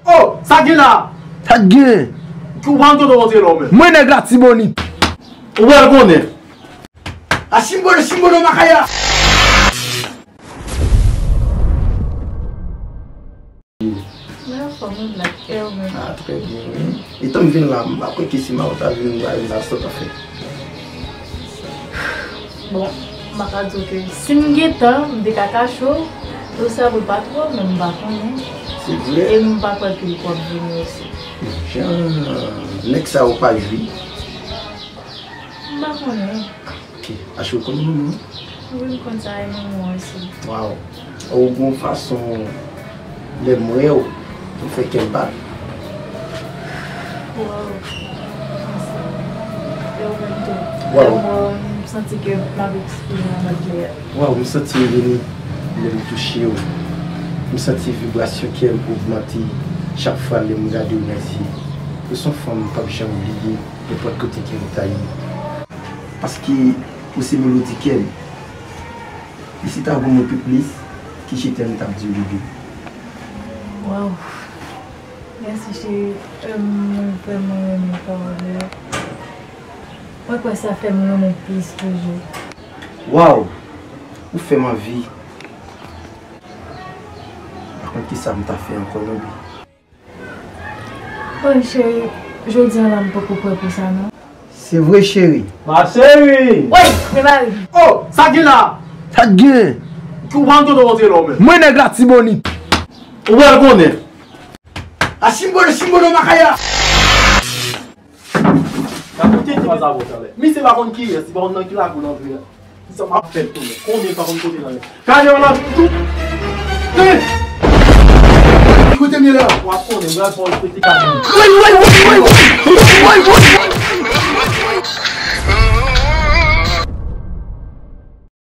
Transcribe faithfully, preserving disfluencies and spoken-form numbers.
Oh, sa gen la? Sa gen? Ou pa konn kote w rantre la, ou menm. Mwen nèg Latibonit. Ou pral konnen. A chimbono, chimbono, makaya. Mwen anfòm, wi, Black. E ou menm? Ah, trè byen, wi. Etan m vin la, m pa kwè ke si Mao ta vin, m ta vin la, sa w ta fè? Bon, m pa ka di w ke si m gen tan, m te ka kache w, ou sa pou pa twò, men m pa konnen. Se vre? E m pa kwè ke l pwòp vini osi. Jan nèg sa yo pa jwi. M pa konnen. Ok. Achte w konn moun, non? Wi, m konn sa e moun mwen osi. Waw. Ou gon fason lè m wè w, ou fè kè m bat. Waw. Mèsi. E ou menm tou. Waw. Lè m wè w, m santi ke m ap eksprime anba klè a. Waw, m santi m beni lè m touche w. M santi vibrasyon kè m ogmante chak fwa lè m gade w nan zye. Ou se yon fanm m p ap janm bliye. Nenpòt kote ke m ta ye. Paske ou se melodi kè m. E si ta gon mo pi plis, ki je t'aime m t ap di w, bebe? Waw. Mèsi, cheri. Em, mwen vrèman renmen pawòl yo. Mwen kwè sa fè m renmen w plis toujou. Waw! Ou fè m anvi. Pa konn kisa m ta fè ankò non, bebe. Bon, cheri, jodi a la m poko prè pou sa non. Se vre, cheri. Ma chérie! Woy, me mari. Oh, sa gen la? Sa gen? Ou pa konn kote w rantre la, ou menm. Mwen nèg Latibonit. Ou pral konnen. A chimbono, chimbono, makaya. Gade kote ti pa sa vòt anlè. Misye pa konn kiyès, li pa konn nan ki lakou l antre a. Sa m ap fè l tounen. Konbyen pa konn kote l ale? Kale w la tout. Ki kote m ye la? W ap konnen, m pral fè w respekte kale. Woy, woy, woy, woy, woy, woy, woy.